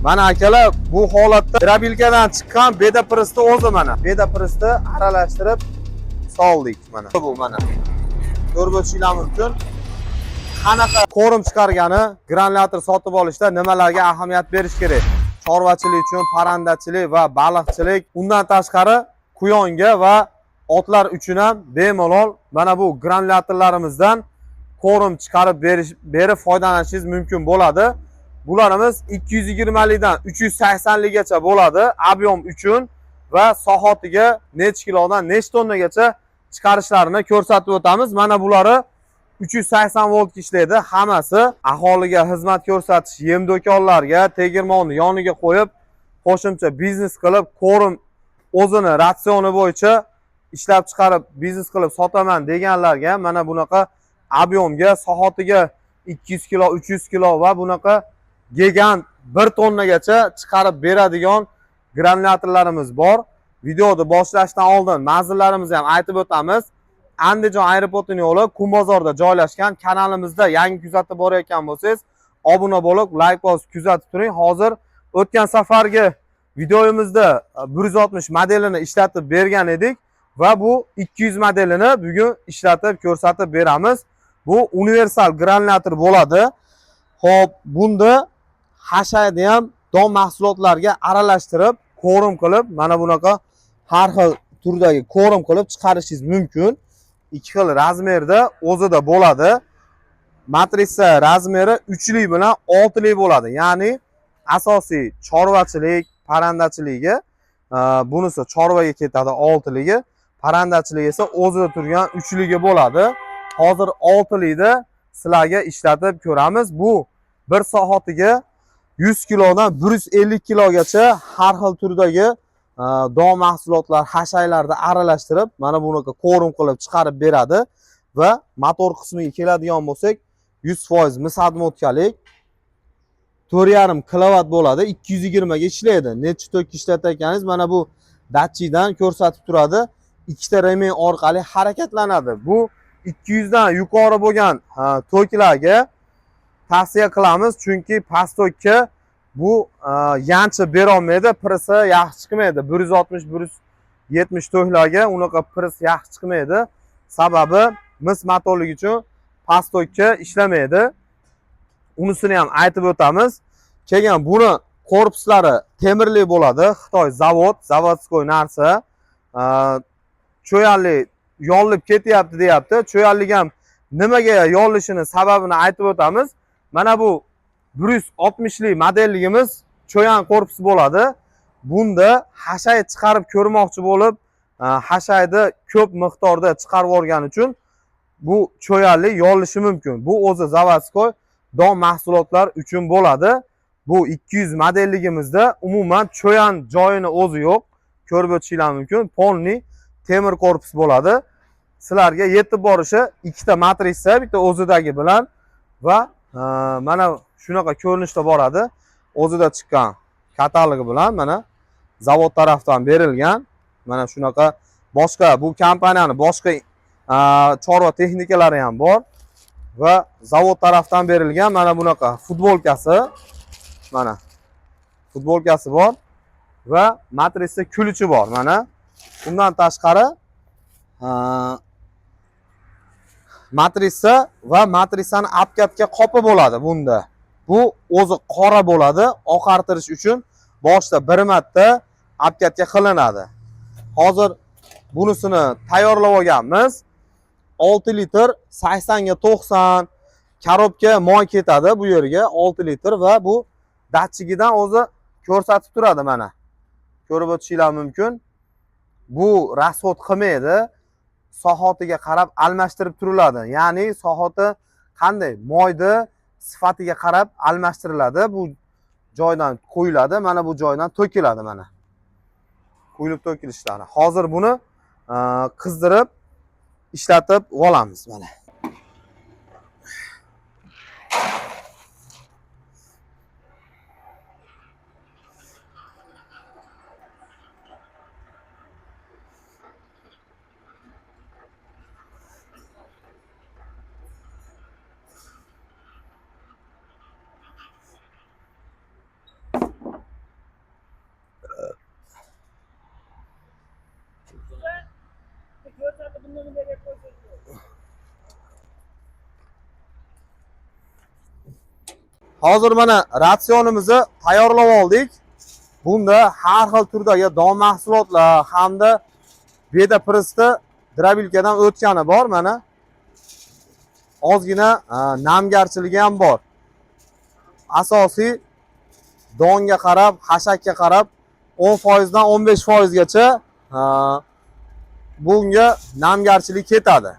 Mana akalar, bu holatda дробилка dan chiqqan Beda Pressni o'zi mana. Beda Pressni aralashtirib soldik mana. Bu mana. Ko'rib o'tishinglar mumkin. Qanaqa корм chiqargani, granulyator sotib olishda nimalarga ahamiyat berish kerak? Chorvachilik uchun, parrandachilik va baliqchilik, undan tashqari quyonga va otlar uchun ham bemalol mana bu granulyatorlarimizdan корм chiqarib berib foydalanishingiz mumkin bo'ladi. Bularimiz 220 likdan 380 ligacha bo'ladi объем uchun va soatiga necha kilodan necha tonnagacha chiqarishlarini ko'rsatib o'tamiz. Mana bulari 380 volt ishlaydi. Hammasi aholiga xizmat ko'rsatish, yem do'konlarga tegirmonni yoniga qo'yib, qo'shimcha biznes qilib, корм o'zini ratsioni bo'yicha ishlab chiqarib, biznes qilib sotaman deganlarga mana bunaqa объем ga soatiga 200 kilo, 300 kilo va bunaqa gigant 1 tonnagacha chiqarib beradigan granulyatorlarimiz bor. Videoni boshlashdan oldin manzillarimizni ham aytib o'tamiz. Andijon aeroportining yo'li Qumbozorda joylashgan. Kanalimizda yangi kuzatib borayotgan bo'lsangiz, obuna bo'lib, layk bosib kuzatib turing. Hozir o'tgan safargi videomizda 160 modelini ishlatib bergan edik va bu 200 modelini bugun ishlatib ko'rsatib beramiz. Bu universal granulyator bo'ladi. Xo'p, bunda hashayni ham don mahsulotlarga aralashtirib, корм qilib, mana bunaqa har xil turdagi корм qilib chiqarishingiz mumkin. Ikki xil размер da o'zida bo'ladi. Matritsa размер i 3lik bilan 6lik bo'ladi. Ya'ni asosiy chorvachilik, parrandachiligi, bunisi chorvaga ketadi 6ligi, parrandachilik esa o'zida turgan 3ligi bo'ladi. Hozir 6likda sizlarga ishlatib ko'ramiz. Bu bir soatiga 100 kilodan 150 kilogacha har xil turdagi don mahsulotlar, hashaylarni aralashtirib, mana bunaqa корм qilib chiqarib beradi va motor qismiga keladigan bo'lsak, 100% mis обмотка lik 4,5 kilovat bo'ladi, 220 ga ishlaydi. Necha tok ishlatayotganingiz mana bu datchikdan ko'rsatib turadi. Ikkita ремень orqali harakatlanadi. Bu 200 dan yuqori bo'lgan toklarga tavsiya qilamiz, chunki past tokka bu yanchi berolmaydi, пресс i yaxshi chiqmaydi. 160, 170 toklarga unaqa пресс yaxshi chiqmaydi. Sababi mis motorligi uchun past tokka ishlamaydi. Unisini ham aytib o'tamiz. Keyin buni korpuslari temirli bo'ladi. Xitoy zavod, заводской narsa. Cho'yanli yorilib ketyapti deyapti. Cho'yanlik ham nimaga yorilishini sababini aytib o'tamiz. Mana bu 160 lik modelligimiz cho'yan korpus bo'ladi. Bunda hashay chiqarib ko'rmoqchi bo'lib, hashayni ko'p miqdorda chiqarib yuborgani uchun bu cho'yanlik yorilishi mumkin. Bu o'zi заводской don mahsulotlar uchun bo'ladi. Bu 200 modelligimizda umuman cho'yan joyini o'zi yo'q. Ko'rib o'tishinglar mumkin. Полный temir korpus bo'ladi. Sizlarga yetib borishi ikkita matritsa, bitta o'zidagi bilan va mana shunaqa ko'rinishda boradi. O'zida chiqqan katalogi bilan mana zavod tarafdan berilgan. Mana shunaqa boshqa bu kompaniyani boshqa chorva texnikalari ham bor va zavod tarafdan berilgan mana bunaqa futbolkasi, mana futbolkasi bor va matritsa ключ i bor mana. Undan tashqari matritsa va matritsani обкатка qopi bo'ladi bunda. Bu o'zi qora bo'ladi, oqartirish uchun boshida bir marta обкатка qilinadi. Hozir bunisini tayyorlab olganmiz. 6 litr 80 ga 90 коробка moy ketadi bu yerga 6 litr va bu datchigidan o'zi ko'rsatib turadi mana. Ko'rib o'tishinglar mumkin. Bu расход qilmaydi. Soatiga qarab almashtirib turiladi. Ya'ni soati qanday moyni sifatiga qarab almashtiriladi. Bu joydan qo'yiladi, mana bu joydan to'kiladi mana. Quyilib to'kilishlari. Hozir buni qizdirib ishlatib olamiz mana. Hozir mana ratsionimizni tayyorlab oldik. Bunda har xil turdagi don mahsulotlar hamda beda pressni drabilkadan o'tgani bor mana. Ozgina namgarchiligi ham bor. Asosiy donga qarab, hashakka qarab 10% dan 15% gacha bunga namgarchilik ketadi.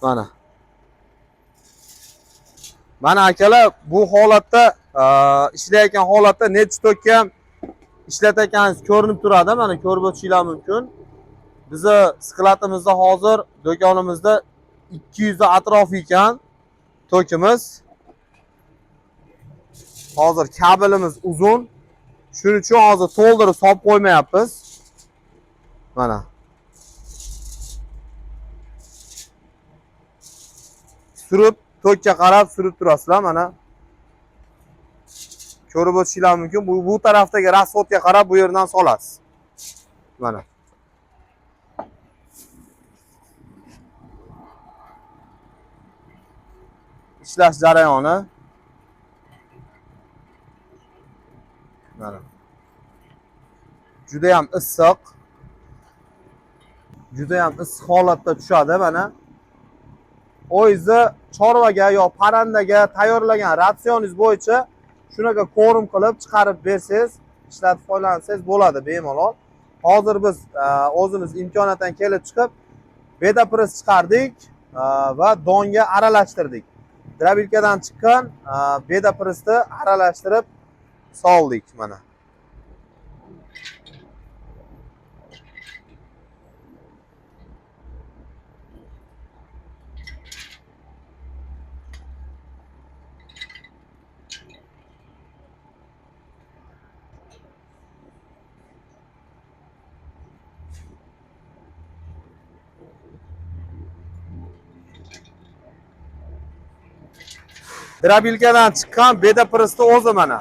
Mana. Mana akalar, bu holatda ishlayotgan holatda necha tokka ham ishlatayotganingiz ko'rinib turadi. Mana ko'rib o'tishingiz mumkin. Bizni skladimizda hozir do'konimizda 200 atrofi ekan tokimiz. Hozir kabelimiz uzun. Shuning uchun hozir to'ldirib solib qo'ymayapmiz. Mana. Surib, tokka qarab surib turasizlar mana. Ko'rib o'tishingiz mumkin. Bu tarafdagi rasxodga qarab bu yerdan solasiz. Mana. Ishlash jarayoni. Mana. Juda ham issiq. Juda ham issiq holatda tushadi mana. O'zingizni chorvaga yo parrandaga tayyorlagan ratsioningiz bo'yicha shunaqa ko'rim qilib chiqarib bersangiz, ishlatib foydalansangiz bo'ladi bemalol. Hozir biz o'zimiz imkoniyatdan kelib chiqib beda press chiqardik va donga aralashtirdik. Drabilkadan chiqqan beda pressni aralashtirib soldik mana. Drabilkadan chiqqan beda pressni o'zi mana.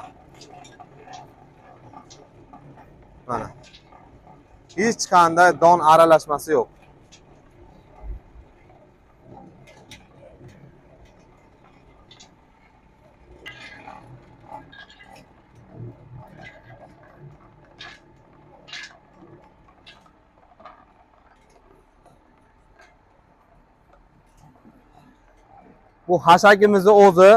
Mana. Hech qanday don aralashmasi yo'q. Bu hashakimizni o'zi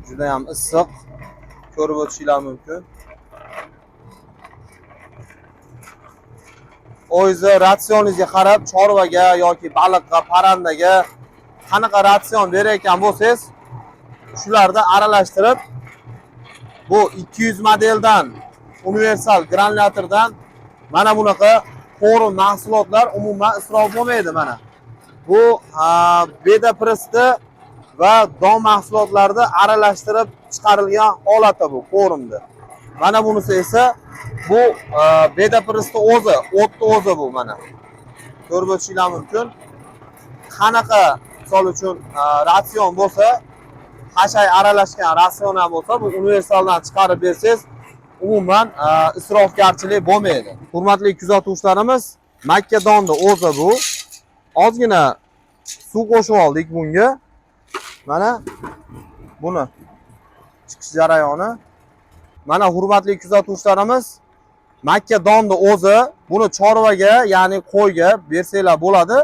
juda ham issiq, ko'rib o'tishingiz mumkin. O'zingizni ratsioningizga qarab chorvaga yoki baliqqa, parrandaga qanaqa ratsion berayotgan bo'lsangiz, shularni aralashtirib bu 200 modeldan universal granulyatordan mana bunaqa qo'rim mahsulotlar umuman isrof bo'lmaydi mana. Bu beda pressni va don mahsulotlarini aralashtirib chiqarilgan holati bu qo'rimda. Mana bunisi esa bu beda pressni o'zi, o'tni o'zi bu mana. Ko'rib o'tishingiz mumkin. Qanaqa misol uchun ratsion bo'lsa, hashay aralashgan ratsion ham bo'lsa, bu universaldan chiqarib bersangiz umuman isrofgarchilik bo'lmaydi. Hurmatli kuzatuvchilarimiz, makka donni o'zi bu. Ozgina suv qo'shib oldik bunga. Mana buni chiqish jarayoni. Mana hurmatli kuzatuvchilarimiz, makka donni o'zi buni chorvaga, ya'ni qo'yga bersanglar bo'ladi.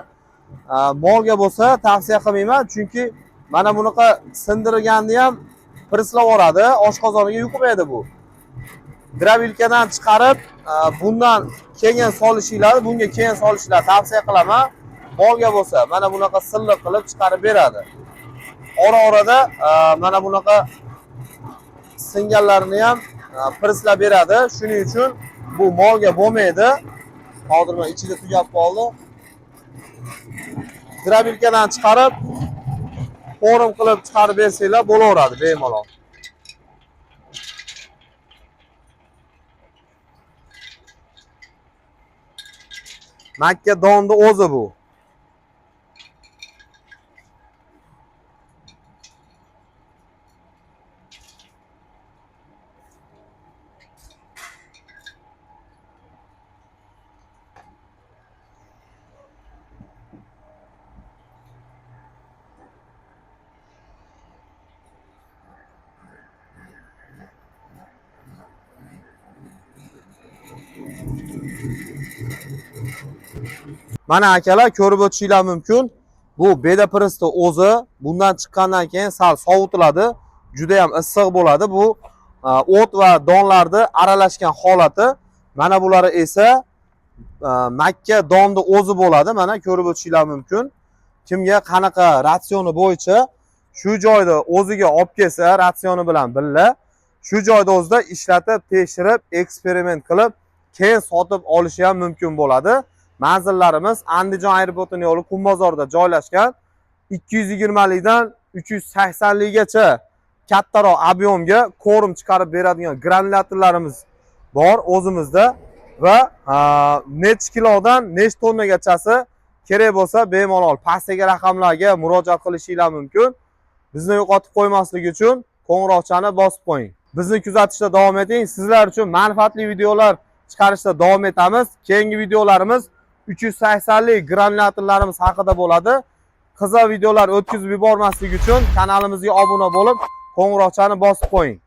Molga bo'lsa tavsiya qilmayman, chunki mana bunaqa sindirganni ham presslab yuboradi, oshqozoniga yuqmaydi bu. Drabilkadan chiqarib, bundan keyin solishinglarni, bunga keyin solishinglarni tavsiya qilaman. Molga bo'lsa mana bunaqa silliq qilib chiqarib beradi. Ora-orada mana bunaqa singanlarini ham presslab beradi. Shuning uchun bu molga bo'lmaydi. Hozir mana ichida tugab qoldi. Drabilkadan chiqarib, qo'rim qilib chiqarib bersanglar bo'laveradi bemalol. Makka donni o'zi bu. Mana akalar, ko'rib o'tishinglar mumkin. Bu Beda Pressni o'zi bundan chiqqandan keyin sal sovutiladi. Juda ham issiq bo'ladi. Bu o't va donlarni aralashgan holati. Mana bulari esa makka donni o'zi bo'ladi. Mana ko'rib o'tishinglar mumkin. Kimga qanaqa ratsioni bo'yicha shu joyda o'ziga olib kelsa, ratsioni bilan birga shu joyda o'zida ishlatib, tekshirib, eksperiment qilib, keyin sotib olishi ham mumkin bo'ladi. Manzillarimiz Andijon aeroportining yo'li, Qumbozorda joylashgan. 220 likdan 380 ligacha kattaroq объем ga корм chiqarib beradigan granulyatorlarimiz bor o'zimizda va nechi kilodan nechi tonnagachasi kerak bo'lsa, bemalol pastdagi raqamlarga murojaat qilishinglar mumkin. Bizni yo'qotib qo'ymaslik uchun qo'ng'iroqchani bosib qo'ying. Bizni kuzatishda davom eting. Sizlar uchun manfaatli videolar chiqarishda davom etamiz. Keyingi videolarimiz 380 lik granulyatorlarimiz haqida bo'ladi. Qiziq videolar o'tkazib yubormaslik uchun kanalimizga obuna bo'lib, qo'ng'iroqchani bosib qo'ying.